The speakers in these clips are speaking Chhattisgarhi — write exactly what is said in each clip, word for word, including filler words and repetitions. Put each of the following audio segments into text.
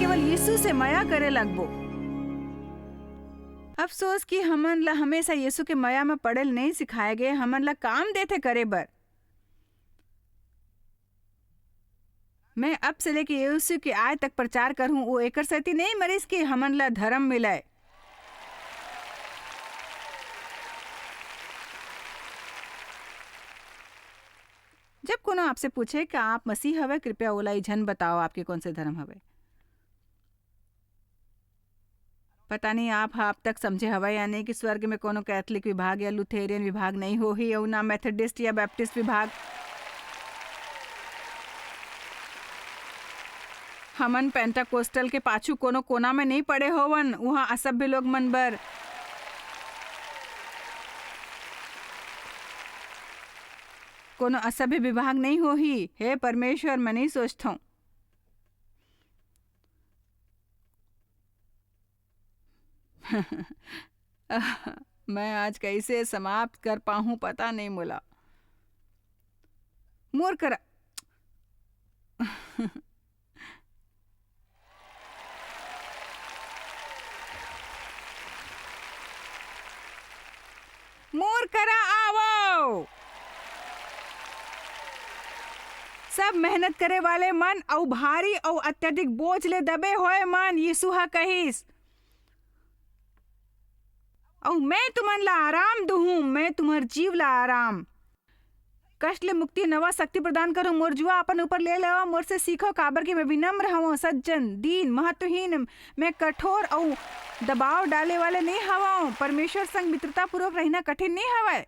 केवल यीशु से मया करे लगबो। अफसोस कि हमन ला हमेशा यीशु के मया म पड़े ल नहीं सिखाए गए, हमन ला काम देथे करे बर। मैं अब से लेके यीशु के आय तक प्रचार करहूं, वो एकर सेती नहीं मरिस कि हमन ला धर्म मिलय। जब कोनो आपसे पूछे कि आप मसीह हवे, कृपया ओला ई झन बताओ आपके कौन से धर्म हवे। पता नहीं आप ह अब तक समझे हवय या नहीं कि स्वर्ग में कोनो कैथोलिक विभाग या लुथेरियन विभाग नहीं होही, अउ ना मेथोडिस्ट या बैप्टिस्ट विभाग। हमन पेंटाकोस्टल के पाछू कोनो कोना में नहीं पड़े होवन, उहाँ असभ्य लोग मन बर कोनो असभ्य विभाग नहीं होही। हे परमेश्वर, मैं नहीं सोचथौं। मैं आज कैसे समाप्त कर पाहूं, पता नहीं मोला। मोर करा मोर करा आवो, सब मेहनत करे वाले मन अउ भारी अउ अत्यधिक बोझ ले दबे होए मन, यीशु ह कहिस। अउ मैं तुमन ला आराम दुहूं, मैं तुम्हर जीव ला आराम। कष्ट ले मुक्ति, नवा शक्ति प्रदान करूं। मोर जुआ अपन ऊपर ले लेवा, मोर से सीखो, काबर कि मैं विनम्र हवं, सज्जन, दीन, महत्वहीन, मैं कठोर अउ दबाव डाले वाले नहीं हवं। परमेश्वर संग मित्रता पूर्वक रहना कठिन नहीं हवय।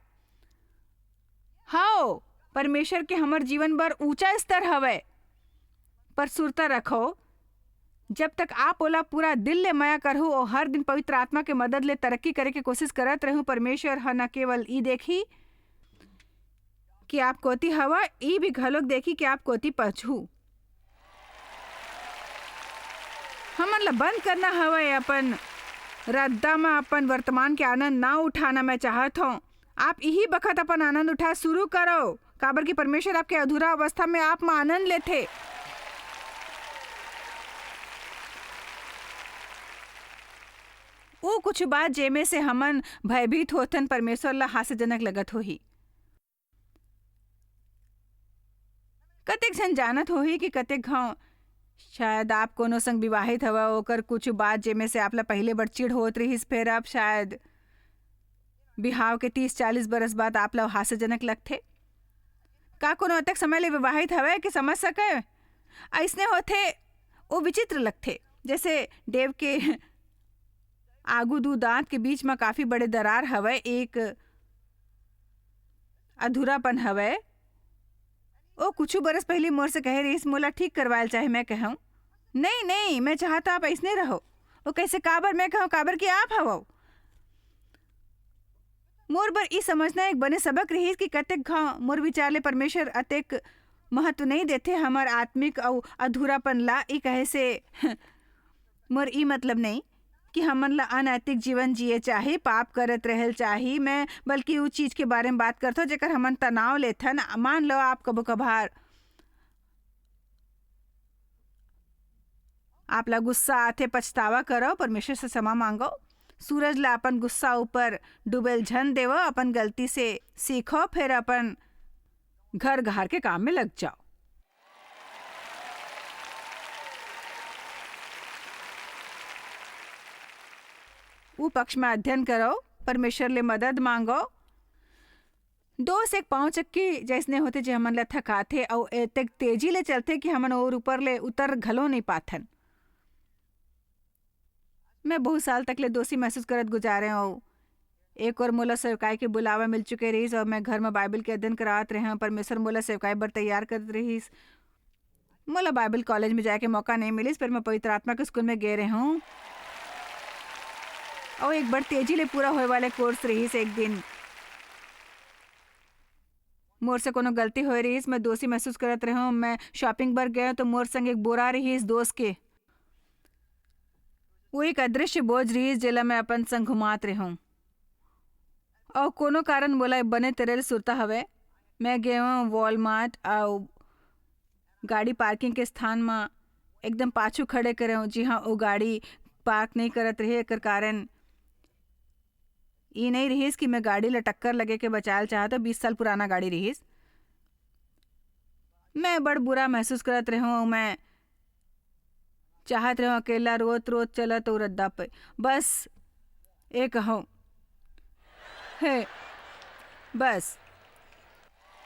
हव, परमेश्वर के हमर जीवन बर ऊंचा स्तर हवय, पर सुरता रखो, जब तक आप ओला पूरा दिल ले मया करहू अउ हर दिन पवित्र आत्मा के मदद ले तरक्की करे के कोशिश करत रहू, परमेश्वर ह न केवल ई देखही कि आप कोती हवा, ई भी घलोक देखही कि आप कोती पछू। हमन ला बंद करना हवय अपन रद्दा म अपन वर्तमान के आनंद ना उठाना मैं चाहत हौं। आप इही बखत अपन आनंद उठाए शुरू करो, काबर कि परमेश्वर आपके अधूरा अवस्था में आप म आनंद लेथे। वो कुछ बात जेमे से हमन भयभीत होथन, परमेश्वर ला हास्यजनक लगत होही। कतेक झन जानत होही कि कतेक घांव शायद आप कोनो संग विवाहित हवय, ओकर कुछ बात जेमे से आप ला पहिले बड़ चिढ़ होत रिहिस, फेर अब शायद बिहाव के तीस चालीस बरस बाद आप ला हास्यजनक लगथे। का कोनो अतेक समय ले विवाहित हवय कि समझ सकय? अइसने होथे, वो विचित्र लगथे, जैसे डेव के आगू दू दांत के बीच म काफी बड़े दरार हवय, एक अधूरापन हवय। ओ कुछु बरस पहिली मोर से कहे रिहिस, "मोला ठीक करवायल चाहे।" मैं कहूं, "नहीं, नहीं, मैं चाहत आप अइसने रहो।" ओ कैसे, काबर? मैं कहूं, "काबर कि आप हवव।" मोर बर ई समझना एक बने सबक रिहिस कि कतेक घांव मोर विचार ले परमेश्वर अतेक महत्व नहीं देथे हमर आत्मिक अउ अधूरापन ला। ई कहे से मोर ई मतलब नहीं कि हमन ला अनैतिक जीवन जिए चाही, पाप करत रहल चाही। मैं बल्कि उ चीज के बारे में बात करथो जेकर हमन तनाव लेथन। मान लो आप कभो कभार आप ला गुस्सा आथे, पछतावा करो, परमेश्वर से क्षमा मांगो। सूरज ला अपन गुस्सा ऊपर डूबेल झन देवो, अपन गलती से सीखो, फिर अपन घर घार के काम में लग जाओ। वो पक्ष में अध्ययन करो, परमेश्वर ले मदद मांगो। दोस्त एक पांव चक्की जैसने होथे, जे हमन ला थकाथे अउ एतेक तेजी ले चलथे कि हमन ओर ऊपर ले उतर घलो नहीं पाथन। मैं बहुत साल तक ले दोषी महसूस करत गुजारे हूँ। एक ओर मोला सेवकाई के बुलावा मिल चुके रहिस अउ मैं घर में बाइबल के अध्ययन करावत रहे हूँ। परमेश्वर मोला सेवकाई बर तैयार करत रहिस। मोला बाइबल कॉलेज में जाए के मौका नहीं मिलिस, पर मैं पवित्र आत्मा के स्कूल में गे रहे हूँ। अउ एक बड़ तेजी ले पूरा होए वाले कोर्स रहिस। एक दिन मोर से कोनो गलती होए रहिस, मैं दोषी महसूस करत रहे हूँ। मैं शॉपिंग बर गए तो मोर संग एक बोरा रहिस दोस्त के। वो एक अदृश्य बोझ रहिस, जेला मैं अपन संग घुमात रहे हूँ। अउ कोनो कारण मोला बने तेरे ले सुरता हवय। मैं गे हूँ Walmart अउ गाड़ी पार्किंग के स्थान म एकदम पाछू खड़े करे हूँ। जी हाँ, वो गाड़ी पार्क नहीं करत रहे, एकर कारण ई नहीं रहिस कि मैं गाड़ी ला टक्कर लगे के बचाल चाहत हूँ, बीस साल पुराना गाड़ी रहिस। मैं बड़ बुरा महसूस करत रहे हूँ, मैं चाहत रहे हूँ अकेला रोत रोत चलत और रद्दा पे। बस एक हूँ। हे, बस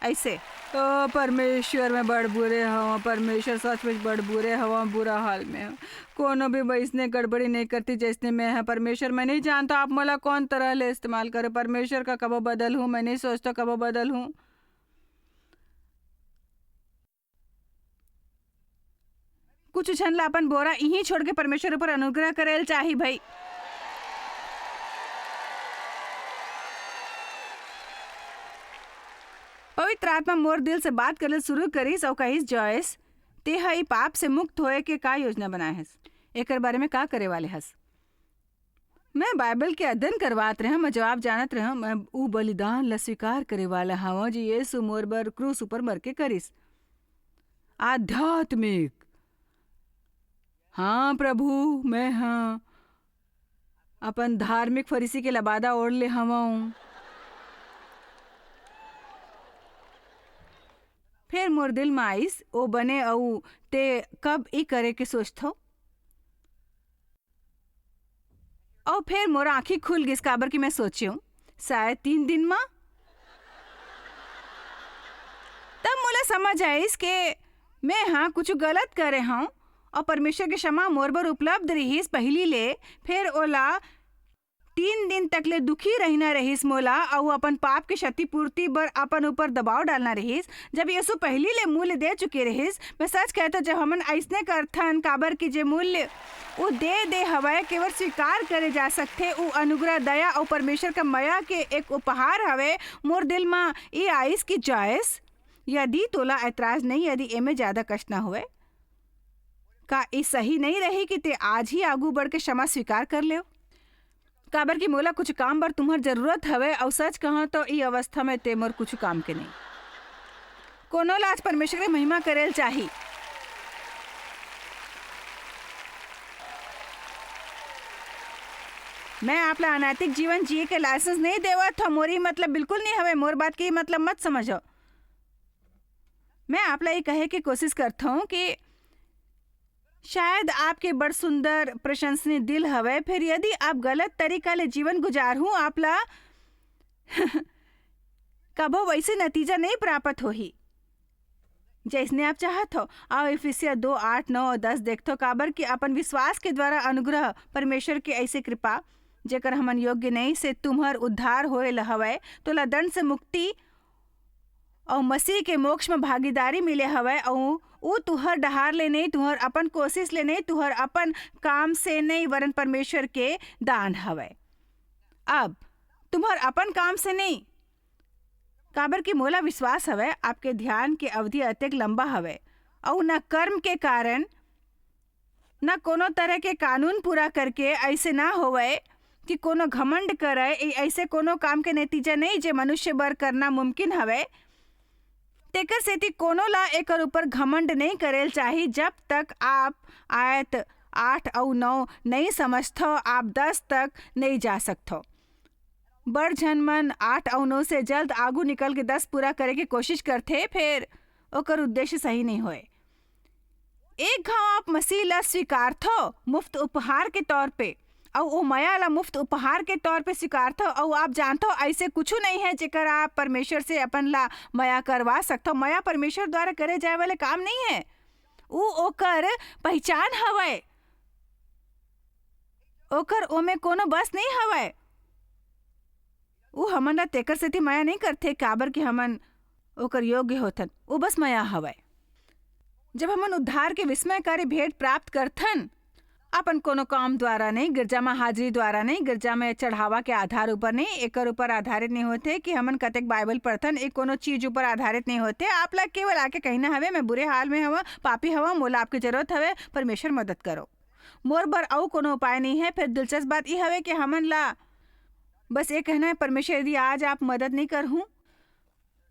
ऐसे। ओ परमेश्वर, मैं बड़ बुरे हवं। परमेश्वर, सचमुच बड़ बुरे हवं, बुरा हाल में हवं। कोनो भी वैसने गड़बड़ी नहीं करती जैसने मैं ह। परमेश्वर, मैं नहीं जानता आप मोला कौन तरह ले इस्तेमाल करे। परमेश्वर का कबो बदल हूँ, मैं नहीं सोचता कबो बदल हूँ। कुछ झन ला अपन बोरा इहीं छोड़ के परमेश्वर ऊपर अनुग्रह करेल चाही भई। पवित्र आत्मा मोर दिल से बात करे शुरू करिस अउ कहिस, "जॉयस, ते ह ई पाप से मुक्त होए के का योजना बनाए हस? एकर बारे में का करे वाले हस?" मैं बाइबल के अध्ययन करवात रहं, मैं जवाब जानत रहं, मैं ऊ बलिदान ला स्वीकार करे वाला हवं, जे यीशु मोर बर क्रूस ऊपर मर के करिस। आध्यात्मिक। हाँ प्रभु, मैं हाँ अपन धार्मिक फरीसी के लबादा ओढ़ ले हवं। फेर मोर दिल म आइस, "ओ बने, अऊ ते कब ई करे के सोचथव?" अऊ फेर मोर आँखी खुल गिस, काबर कि मैं सोचेंव, "शायद तीन दिन म।" तब मोला समझ आइस के मैं हाँ कुछ गलत करे हंव, अऊ परमेश्वर के क्षमा मोर बर उपलब्ध रिहिस पहिली ले। फेर ओला तीन दिन तक ले दुखी रहिना रहिस मोला, अऊ अपन पाप के क्षतिपूर्ति बर अपन ऊपर दबाव डालना रहिस। जब यीशु पहिली ले मूल्य दे चुके रहिस, मैं सच कहत हंव, जब हमन अइसने करथन, काबर कि जे मूल्य ऊ दे दे हवय, केवल स्वीकार करे जा सकथे। ऊ अनुग्रह, दया अऊ परमेश्वर का मया के एक उपहार हवय। मोर दिल म ये आइस कि जॉयस, यदि तोला ऐतराज नहीं, यदि एमे ज्यादा कष्ट न होवय, का ई सही नहीं रही कि ते आज ही आगू बढ़ के क्षमा स्वीकार कर लेव? काबर कि मोला कुछ काम बर तुम्हर जरूरत हवय, अऊ सच कहंव तो ई अवस्था में ते मोर कुछ काम के नहीं। कोनो ला आज परमेश्वर के महिमा करेल चाही। मैं आप ला अनैतिक जीवन जिए के लाइसेंस नहीं देवत हंव। मोर ई मतलब बिल्कुल नहीं हवय। मोर बात के ई मतलब मत समझव। मैं आप ला ये कहे के कोशिश करत हंव कि शायद आपके बड़ सुंदर, प्रशंसनीय दिल हवय, फेर यदि आप गलत तरीका ले जीवन गुजारहू, आप ला कभो वैसे नतीजा नहीं प्राप्त होही, जैसने आप चाहत हो। आओ, इफिसिया दो, आठ, नौ और दस देखथो, काबर कि अपन विश्वास के द्वारा अनुग्रह, परमेश्वर के ऐसे कृपा, जेकर हमन योग्य नहीं से तुम्हर उद्धार होए ल हवय, तोला दंड से मुक्ति अऊ मसीह के मोक्ष म भागीदारी मिले हवय, अऊ ऊ तुहर डहार ले नइं, तुहर अपन कोशिश ले नइं, तुहर अपन काम से नइं, वरन परमेश्वर के दान हवय। अब तुम्हर अपन काम से नइं, काबर कि मोला विश्वास हवय, आपके ध्यान के अवधि अतेक लंबा हवय, अऊ न कर्म के कारण, न कोनो तरह के कानून पूरा करके। ऐसे ना होवय कि कोनो घमंड करय। ए-, ऐसे कोनो काम के नतीजा नहीं जे मनुष्य बर करना मुमकिन हवय। तेकर सेती कोनो ला एकर ऊपर घमंड नहीं करेल चाही। जब तक आप आयत आठ अऊ नौ नहीं समझथव, आप दस तक नहीं जा सकथव। बड़ झन मन आठ अऊ नौ से जल्द आगू निकल के दस पूरा करे के कोशिश करथे, फेर ओकर उद्देश्य सही नहीं होय। एक घाव आप मसीह ला स्वीकारथव मुफ्त उपहार के तौर पे, अऊ ओ मया ला मुफ्त उपहार के तौर पे स्वीकारथव, अऊ आप जानथव, ऐसे कुछु नहीं है जेकर आप परमेश्वर से अपन ला मया करवा सकथव। मया परमेश्वर द्वारा करे जाए वाले काम नहीं है, ऊ ओकर पहचान हवय, ओकर ओमे कोनो बस नहीं हवय। ऊ हमन ला तेकर सेती मया नहीं करथे, काबर कि हमन ओकर योग्य होथन। ऊ बस मया हवय। जब हमन उद्धार के विस्मयकारी भेंट प्राप्त करथन, अपन कोनो काम द्वारा नहीं, गिरजा म हाजिरी द्वारा नहीं, गिरजा में चढ़ावा के आधार ऊपर नहीं, एकर ऊपर आधारित नहीं होथे कि हमन कतेक बाइबल पढ़थन, ए कोनो चीज ऊपर आधारित नहीं होथे। आप ला केवल आके कहना हवे, "मैं बुरे हाल में हवं, पापी हवं, मोला आपके जरूरत हवे, परमेश्वर मदद करो।" मोर बर अऊ कोनो उपाय नहीं है। फिर दिलचस्प बात ई हवे कि हमन ला बस ये कहना है, "परमेश्वर, यदि आज आप मदद नहीं करहूँ,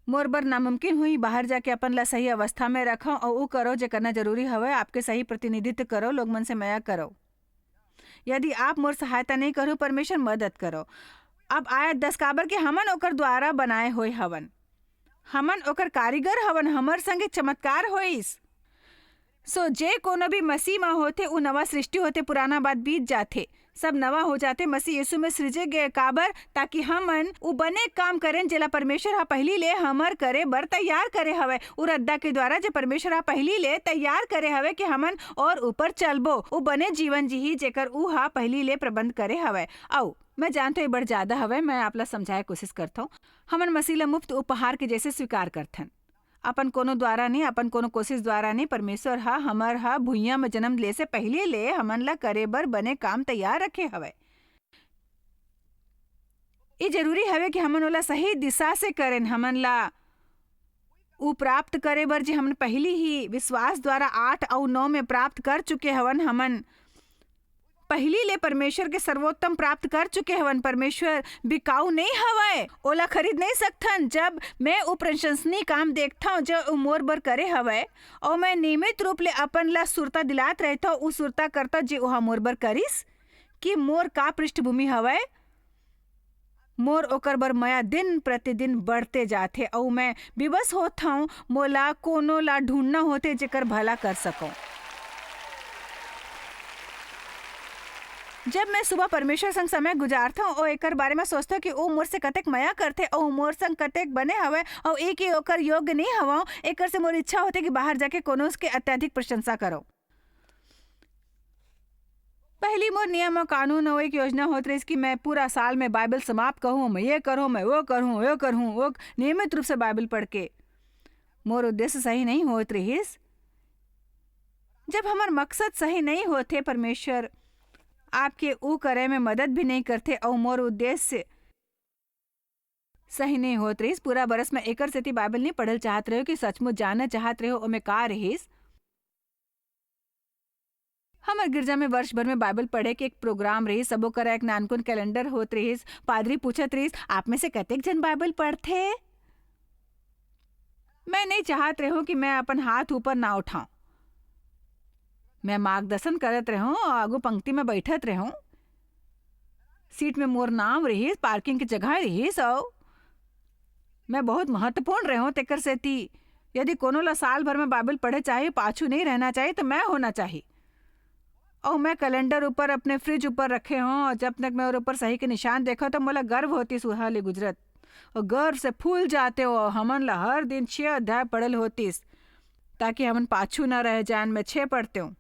मोर बर नामुमकिन होही बाहर जाके अपन ला सही अवस्था में रखव अउ उ करव जे करना जरूरी हवय। आपके सही प्रतिनिधित्व करव, लोग मन से मया करव। यदि आप मोर सहायता नहीं करहु, परमेश्वर मदद करव। अब आयत दस, काबर के हमन ओकर द्वारा बनाए होए हवन, हमन ओकर कारीगर हवन, हमर संगे चमत्कार होइस। सो जे कोनो भी मसीह म होथे, उ नवा सृष्टि होथे, पुराना बात बीत जाथे, सब नवा हो जाथे, मसीह यीशु में सृजे गए। काबर? ताकि हमन उ बने काम करें, जेला परमेश्वर ह पहिली ले हमर करे बर तैयार करे हवय। उ रद्दा के द्वारा, जे परमेश्वर ह पहिली ले तैयार करे हवय कि हमन और ऊपर चलबो, उ बने जीवन जीही, जेकर उ ह पहिली ले प्रबंध करे हवय। अउ मैं जानथों, ये बड़ ज्यादा हवय, मैं आप ला समझाए कोशिश करथों। हमन मसीह ला मुफ्त उपहार के जैसे स्वीकार करथन। अपन कोनो द्वारा नहीं, अपन कोनो कोशिश द्वारा नहीं, परमेश्वर ह हमर ह भुइयां में जन्म ले से पहले ले हमन ला करे बर बने काम तैयार रखे हवय। ये जरूरी हवे कि हमन ओला सही दिशा से करें, हमन ला उ प्राप्त करे बर जे हमन पहली ही विश्वास द्वारा आठ अउ नौ में प्राप्त कर चुके हवन। हमन पहली ले परमेश्वर के सर्वोत्तम प्राप्त कर चुके हवन। परमेश्वर बिकाऊ नहीं हवय, ओला खरीद नहीं सकथन। जब मैं उ प्रशंसनीय काम देखथंव, जो उ मोर बर करे हवय, अउ मैं नियमित रूप ले अपन ला सुरता दिलात रहथंव, उ सुरता करता जे ओहा मोर बर करिस, कि मोर का पृष्ठभूमि हवय, मोर ओकर बर मया दिन प्रतिदिन बढ़ते जाथे, अउ मैं विवश होथंव, मोला कोनो ला ढूंढना होथे, जेकर भला कर सकंव। जब मैं सुबह परमेश्वर संग समय गुजारथंव, अउ एकर बारे में सोचथंव कि ओ मोर से कतेक मया करथे, अउ मोर संग कतेक बने हवय, अउ ए कि ओकर योग्य नहीं हवंव, एकर से मोर इच्छा होथे कि बाहर जाके कोनो के अत्यधिक प्रशंसा करंव। पहली मोर नियम अउ कानून अउ एक योजना होत रहिस कि मैं पूरा साल में बाइबल समाप्त कहूँ, मैं ये करूँ, मैं वो करूँ, वो करूँ, वो नियमित रूप से बाइबल पढ़ के। मोर उद्देश्य सही नहीं होत रहिस। जब हमर मकसद सही नहीं होथे, परमेश्वर आपके ऊ करे में मदद भी नहीं करथे, अउ मोर उद्देश्य सही नहीं होत रहिस। पूरा बरस मैं एकर सेती बाइबल नहीं पढ़ल चाहत रहे कि सचमुच जानना चाहत रहे ओमे का रहिस। हमर गिरजा में वर्ष भर में बाइबल पढ़े के एक प्रोग्राम रहिस। सबो करा एक नानकुन कैलेंडर होत रहिस। पादरी पूछत रहिस, "आप में से कतेक जन बाइबल पढ़थे?" मैं नहीं चाहत रहूं कि मैं अपन हाथ ऊपर ना उठाऊं। मैं मार्गदर्शन करत रहूं और आगू पंक्ति में बैठत रहूं। सीट में मोर नाम रहिस, पार्किंग की जगह रहिस, और मैं बहुत महत्वपूर्ण रहूं, तेकर सेती यदि कोनो ला साल भर में बाइबल पढ़े चाही, पाछू नहीं रहना चाही, तो मैं होना चाही। और मैं कैलेंडर ऊपर, अपने फ्रिज ऊपर रखे हों, और जब तक मैं ओर ऊपर सही के निशान देखा, तो मोला गर्व होतिस उहा ले गुजरत। और गर्व से फूल जाते हो, हमन ला हर दिन छह अध्याय पढ़ल होतिस, ताकि हमन पाछू ना रह जान। मैं छह पढ़ते हूँ,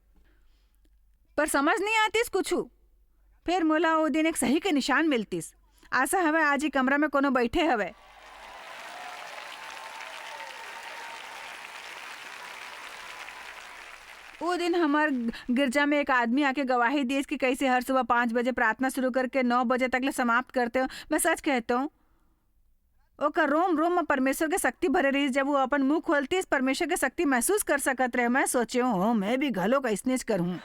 पर समझ नहीं आतिस कुछू। फिर मोला वो दिन एक सही के निशान मिलतिस। आशा हवय आज ही कमरा में कोनो बैठे हवय। वो दिन हमर गिरजा में एक आदमी आके गवाही दिस कि कैसे हर सुबह पाँच बजे प्रार्थना शुरू करके नौ बजे तक ले समाप्त करते हो। मैं सच कहता हूँ, ओकर रोम रोम में परमेश्वर के शक्ति भरे रहिस। जब वो अपन मुंह खोलतिस, परमेश्वर के शक्ति महसूस कर सकत रहे। मैं सोचे हूँ, "हो, मैं भी घलो का इसनेच करूँ।"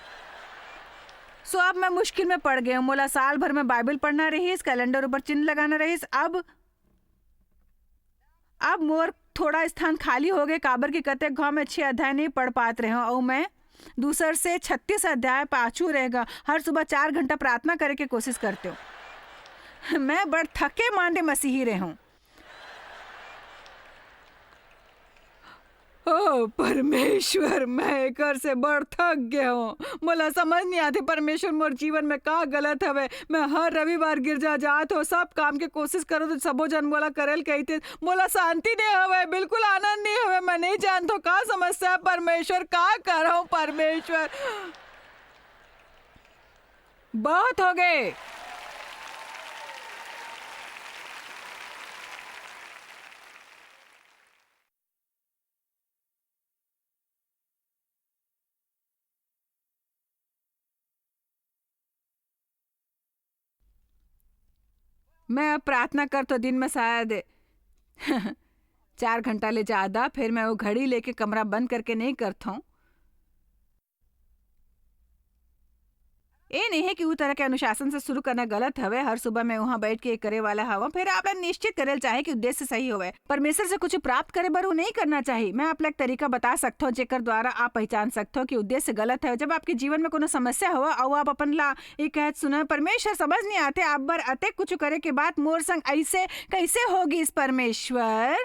सो अब मैं मुश्किल में पड़ गए हूँ। मोला साल भर में बाइबल पढ़ना रहिस, कैलेंडर ऊपर चिन्ह लगाना रहिस। अब, अब मोर थोड़ा स्थान खाली हो गए, काबर कि कतेक घाव में छह अध्याय नहीं पढ़ पात रहे हूँ, और मैं दूसर से छत्तीस अध्याय पाछू रह गा। हर सुबह चार घंटा प्रार्थना करे के कोशिश करते हूँ। मैं बड़ थके मांदे मसीही रहे हूँ। ओ परमेश्वर, मैं एकर से बड़ थक गए हूँ। मोला समझ नहीं आते परमेश्वर, मोर जीवन में का गलत हवे। मैं हर रविवार गिरजा जात हो, सब काम के कोशिश करत हो, सबो जन मोला करेल कहिते। मोला शांति नहीं हवे, बिल्कुल आनंद नहीं हवे। मैं नहीं जानत हो का समस्या है परमेश्वर, का करहूँ परमेश्वर। बहुत हो गए। मैं अब प्रार्थना करथों दिन में शायद चार घंटा ले ज्यादा, फिर मैं वो घड़ी लेके कमरा बंद करके नहीं करथों। ए नहीं है कि उ तरह के अनुशासन से शुरू करना गलत हवे। हर सुबह मैं वहां बैठ के करे वाला हवा, फिर आपला निश्चित करे चाहे कि उद्देश्य सही होवे। परमेश्वर से कुछ प्राप्त करे बर उ नहीं करना चाहिए। मैं आपला एक तरीका बता सकता हूँ, जेकर द्वारा आप पहचान सकता हो कि उद्देश्य गलत है। जब आपके जीवन में कोनो समस्या हो और आप अपन ला ये कहत सुना, "परमेश्वर, समझ नहीं आते, आप बर अतेक कुछ करे के बाद मोर संग ऐसे कैसे होगी इस परमेश्वर?"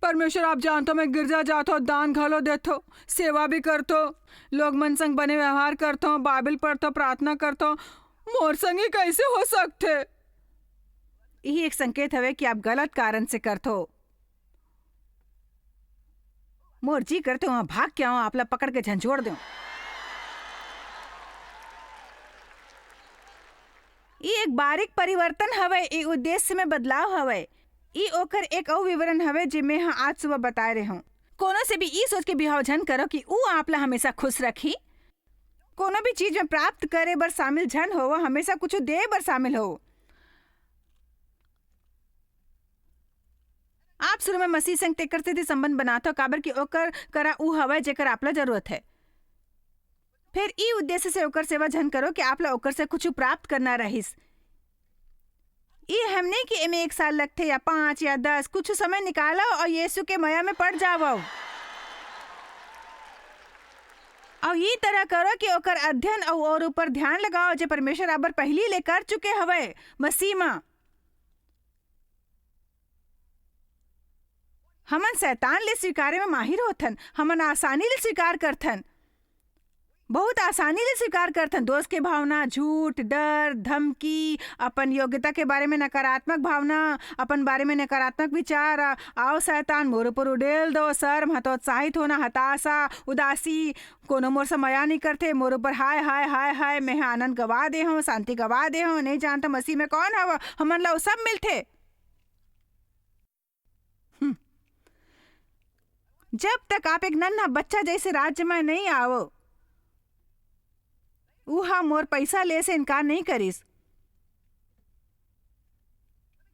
परमेश्वर, आप जानथो, मैं गिरजा जाथो, दान घलो देथो, सेवा भी करथो, लोग मन संग बने व्यवहार करथो, बाइबल पढ़थो, प्रार्थना करथो, मोर संग ही कैसे हो सकथे? यही एक संकेत हवे कि आप गलत कारण से करथो। मोर जी करथे, वहां भाग के आऊं, आपला पकड़ के झंझोड़ देऊं। ई एक बारीक परिवर्तन हवय, ई उद्देश्य में बदलाव हवय। ई ओकर एक अउ विवरण हवय, जे मैं ह आज सुबह बताए रहे हूं। कोनो से भी ई सोच के बिहाव झन करो कि ऊ आप ला हमेशा खुश रखही। कोनो भी चीज में प्राप्त करे बर शामिल झन होवो, हमेशा कुछ दे बर शामिल हो। आप शुरू में मसीह संग तेकर सेती संबंध बनाथव, काबर कि ओकर करा ऊ हवय, जेकर आप ला जरूरत है। फिर ई उद्देश्य से ओकर सेवा झन करो कि आप ला ओकर से कुछ प्राप्त करना रहिस। ई हम नहीं कि एमे एक साल लगथे या पाँच या दस, कुछ समय निकालो और यीशु के मया में पड़ जावो। और ई तरह करो कि ओकर अध्ययन और, और ऊपर ध्यान लगाओ, जे परमेश्वर आप बर पहली ले कर चुके हवय मसीह मा। हमन शैतान ले स्वीकारे में माहिर होथन, हमन आसानी ले स्वीकार करथन, बहुत आसानी ले स्वीकार करथन। दोष के भावना, झूठ, डर, धमकी, अपन योग्यता के बारे में नकारात्मक भावना, अपन बारे में नकारात्मक विचार, आ-, "आओ शैतान, मोर ऊपर उडेल दो, शर्म, हतोत्साहित होना, हताशा, उदासी, कोनो मोर से मया नहीं करथे, मोर ऊपर हाय, हाय, हाय, हाय, मैं ह आनंद गवा दे हूँ, शांति गवा दे हूँ, नहीं जानता मसीह में कौन हव, हमन ला वो सब मिलथे।" हम्म। जब तक आप एक नन्हा बच्चा जैसे राज्य में नहीं आवो, उहा मोर पैसा ले से इनकार नहीं करिस।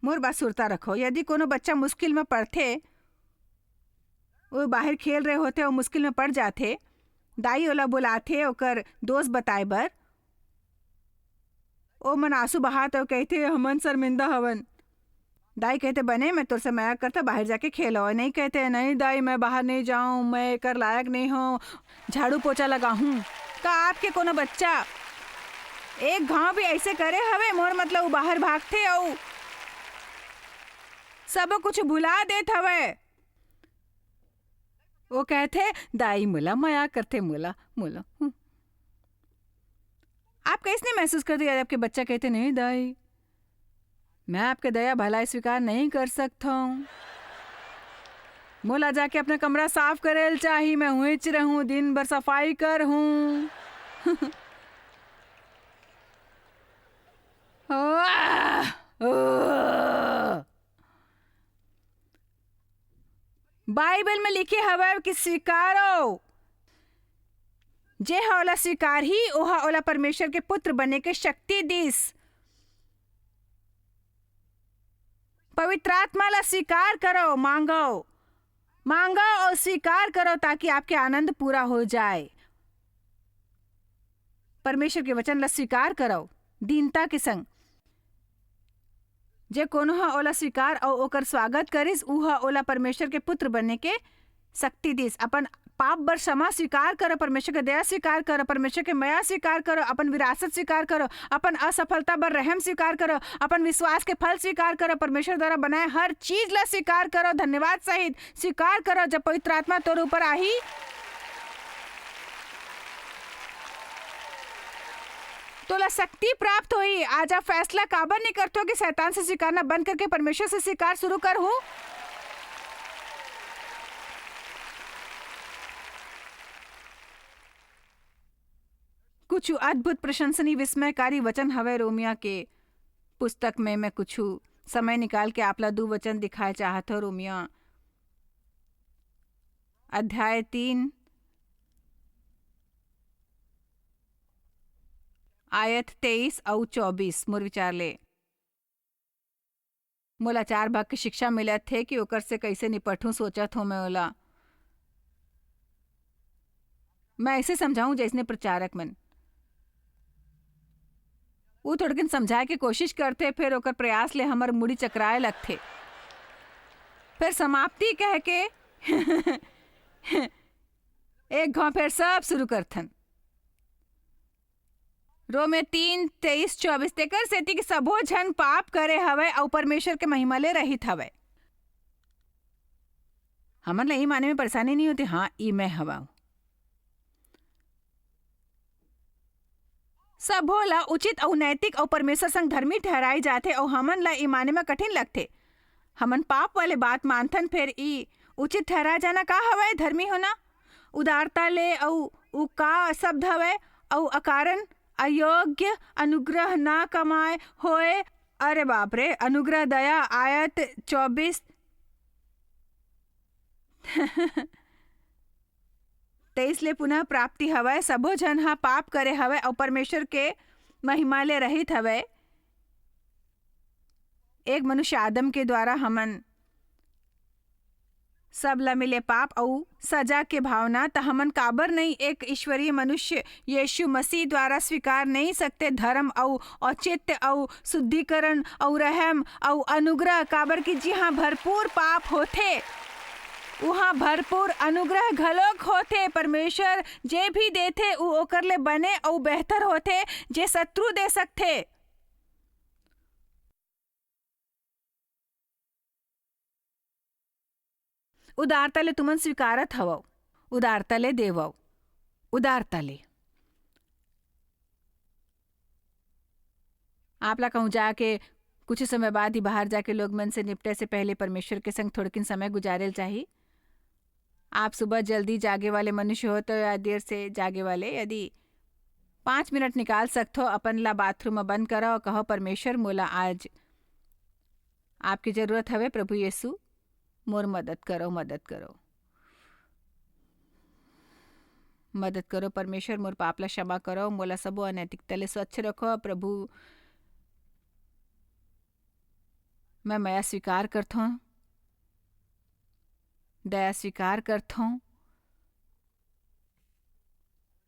मोर बात सुरता रखो, यदि कोनो बच्चा मुश्किल में पड़थे, वो बाहर खेल रहे होथे, वो मुश्किल में पड़ जाथे, दाई ओला बुलाथे ओकर दोस्त बताए बर, ओ मन आंसू बहात अउ कहथे, "हमन शर्मिंदा हवन।" दाई कहथे, "बने, मैं तोर से मया करता, बाहर जाके खेलो।" नहीं कहथे, "नहीं दाई, मैं बाहर नहीं जाऊं, मैं एकर लायक नहीं हूं, झाड़ू पोछा लगाहूं।" का आपके कोनो बच्चा एक घाव भी ऐसे करे हवे? मोर मतलब, वो बाहर भागथे अउ सब कुछ भुला देत हवे। वो कहथे, "दाई मोला मया करथे, मोला, मोला।" हम्म। आप कैसने महसूस करते, यदि आपके बच्चा कहते, "नहीं दाई, मैं आपके दया भलाई स्वीकार नहीं कर सकता हूँ, मोला जाके अपना कमरा साफ करेल चाही, मैं हुईच रहूँ, दिन भर सफाई कर हूँ।" बाइबल में लिखे हवय कि स्वीकारो, जे ह ओला स्वीकारही, ओह ओला परमेश्वर के पुत्र बने के शक्ति दिस। पवित्र आत्मा ला स्वीकार करो, मांगो, मांगो और स्वीकार करो, ताकि आपके आनंद पूरा हो जाए। परमेश्वर के वचन ला स्वीकार करो दीनता के संग। जे कोनो ह ओला स्वीकार अउ ओकर स्वागत करिस, ऊ ह ओला परमेश्वर के पुत्र बनने के शक्ति दिस। अपन पाप बर क्षमा स्वीकार करो, परमेश्वर के दया स्वीकार करो, परमेश्वर के मया स्वीकार करो, अपन विरासत स्वीकार करो, अपन असफलता बर रहम स्वीकार करो, अपन विश्वास के फल स्वीकार करो, परमेश्वर द्वारा बनाए हर चीज ला स्वीकार करो, धन्यवाद सहित स्वीकार करो। जब पवित्र आत्मा तोर ऊपर आही, तोला शक्ति प्राप्त होही। आज आप फैसला काबर नहीं करथो कि शैतान से स्वीकारना बंद करके परमेश्वर से स्वीकार शुरू करहूं? कुछ अद्भुत, प्रशंसनीय, विस्मयकारी वचन हवे रोमिया के पुस्तक में। मैं कुछ समय निकाल के आपला दू वचन दिखाए चाहत हो। रोमिया अध्याय तीन, आयत तेईस अउ चौबीस, मोर विचार ले। मोला चार भाग के शिक्षा मिलत हे कि ओकर से कइसे निपटहूं, सोचत हों मैं ओला। मैं ऐसे समझाऊं जैसने प्रचारक मन। वो थोड़कन समझाए के कोशिश करथे, फिर ओकर प्रयास ले हमर मुड़ी चकराए लगथे। फिर समाप्ति कह के एक घाव फिर सब शुरू करथन। रोमे तीन, तेईस, चौबीस, तेकर सेती कि सबो झन पाप करे हवय अउ परमेश्वर के महिमा ले रहित हवय। हमन ला ई माने में परेशानी नहीं होती, हाँ, ई मैं हवं। सबो ला उचित अउ नैतिक अउ परमेश्वर संग धर्मी ठहराए जाथे, अउ हमन ला ई माने म कठिन लगथे। हमन पाप वाले बात मानथन, फेर ई उचित ठहराए जाना का हवय? धर्मी होना, उदारता ले, अउ उ का शब्द हवय? अउ अकारण, अयोग्य, अनुग्रह ना कमाए होए। अरे बाप रे, अनुग्रह दया आयत चौबीस। तेईस ले पुनः प्राप्ति हवय, सबो झन ह पाप करे हवय अउ परमेश्वर के महिमा ले रहित हवय। एक मनुष्य आदम के द्वारा हमन सब ला मिले पाप अउ सजा के भावना, त हमन काबर नहीं एक ईश्वरीय मनुष्य यीशु मसीह द्वारा स्वीकार नहीं सकते धर्म अउ औचित्य अउ शुद्धिकरण अउ रहम अउ अनुग्रह, काबर कि जिहाँ भरपूर पाप होथे, उहाँ भरपूर अनुग्रह घलोक होथे। परमेश्वर जे भी देथे, उ ओकर ले बने अउ बेहतर होथे, जे शत्रु दे सकथे। उदारता ले तुमन स्वीकारत हवव, उदारता ले देवव, उदारता ले। आप ला कहूँ जाके कुछ समय बाद ही बाहर जाके लोग मन से निपटे से पहले परमेश्वर के संग थोड़किन समय गुजारेल चाही। आप सुबह जल्दी जागे वाले मनुष्य हो तो या देर से जागे वाले, यदि पाँच मिनट निकाल सकथो, अपन ला बाथरूम में बंद करो और कहो, "परमेश्वर, मोला आज आपकी जरूरत हवे, प्रभु यीशु, मोर मदद करो, मदद करो, मदद करो, परमेश्वर, मोर पाप ला क्षमा करो, मोला सबो अनैतिकता ले स्वच्छ रखो, प्रभु, मैं मया स्वीकार करथों, दया स्वीकार करथों,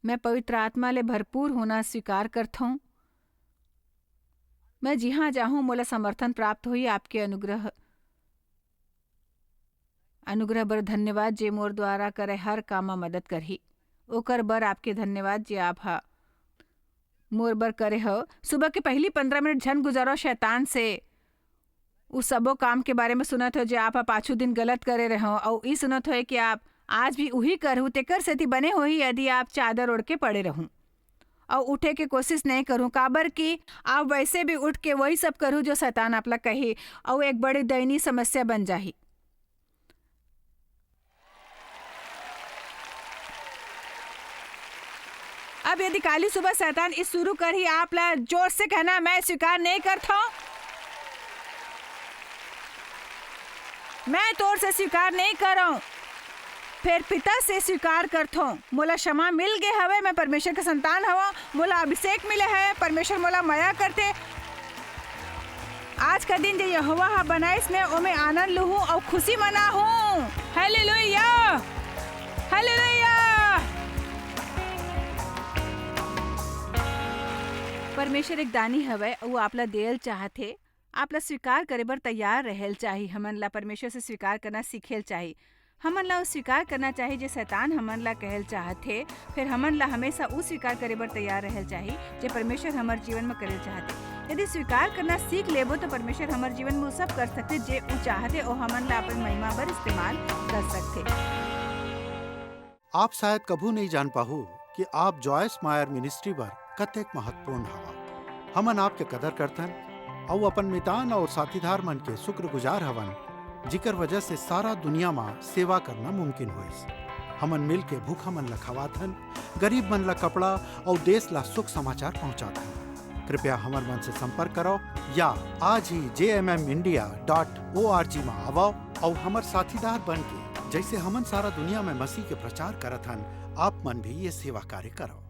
मैं पवित्र आत्मा ले भरपूर होना स्वीकार करथों, मैं जिहाँ जाहूँ, मोला समर्थन प्राप्त होही, आपके अनुग्रह, अनुग्रह बर धन्यवाद, जे मोर द्वारा करे हर काम म मदद करही। ओकर बर आपके धन्यवाद, जे आप हा मोर बर करे हव।" सुबह के पहली पंद्रह मिनट झन गुजारो शैतान से। उ सबो काम के बारे में सुनत हो, जे आप हा पाछू दिन गलत करे रहो, अउ ई सुनत हो कि आप आज भी उही करहु, तेकर सेती बने होही, यदि आप चादर ओढ़ के पड़े रहू। अउ उठे के कोशिश नहीं करूँ, काबर कि आप वैसे भी उठ के वही सब करू जो शैतान आप ला कही, अउ एक बड़ी दयनीय समस्या बन जाही। अब यदि काली सुबह शैतान इस शुरू करही, आप ला जोर से कहना, "मैं स्वीकार नहीं करथों, मैं तोर से स्वीकार नहीं करौं।" फेर पिता से स्वीकार करथों, "मोला क्षमा मिल गे हवे, मैं परमेश्वर के संतान हवं, मोला अभिषेक मिले हवे, परमेश्वर मोला मया करथे। आज का दिन जे यहोवा ह बनाइस, मैं ओमे आनंद लूहूं अउ खुशी मनाहूं।" Hallelujah, hallelujah. परमेश्वर एक दानी हवय, अउ आप ला देल चाहत हे। आप ला स्वीकार करे बर तैयार रहेल चाही। हमन ला परमेश्वर से स्वीकार करना सीखेल चाही। हमन ला वो स्वीकार करना चाही, जे शैतान हमन ला कहल चाहत हे। फिर हमन ला हमेशा वो स्वीकार करे बर तैयार रहेल चाही, जे परमेश्वर हमर जीवन में करल चाहत हे। यदि स्वीकार करना सीख लेबो, तो परमेश्वर हमर जीवन में वो सब कर सकथे, जे वो चाहत हे, वो हमन ला अपन महिमा बर इस्तेमाल कर सकथे। आप शायद कभू नहीं जान पाहू कि आप जॉयस मायर मिनिस्ट्री बर कतेक महत्वपूर्ण हवा। हमन आपके कदर करथन अउ अपन मितान अउ साथीदार मन के शुक्रगुजार हवन, जिकर वजह से सारा दुनिया म सेवा करना मुमकिन होइस। हमन मिल के भूखा मन ल खवाथन, गरीब मन ल कपड़ा अउ देश ल सुख समाचार पहुंचाथन। कृपया हमर मन से संपर्क करो या आज ही J M M India dot O R G म आवव अउ हमर साथीदार बन के, जैसे हमन सारा दुनिया में मसीह के प्रचार करत हन, आप मन भी ये सेवा कार्य करो।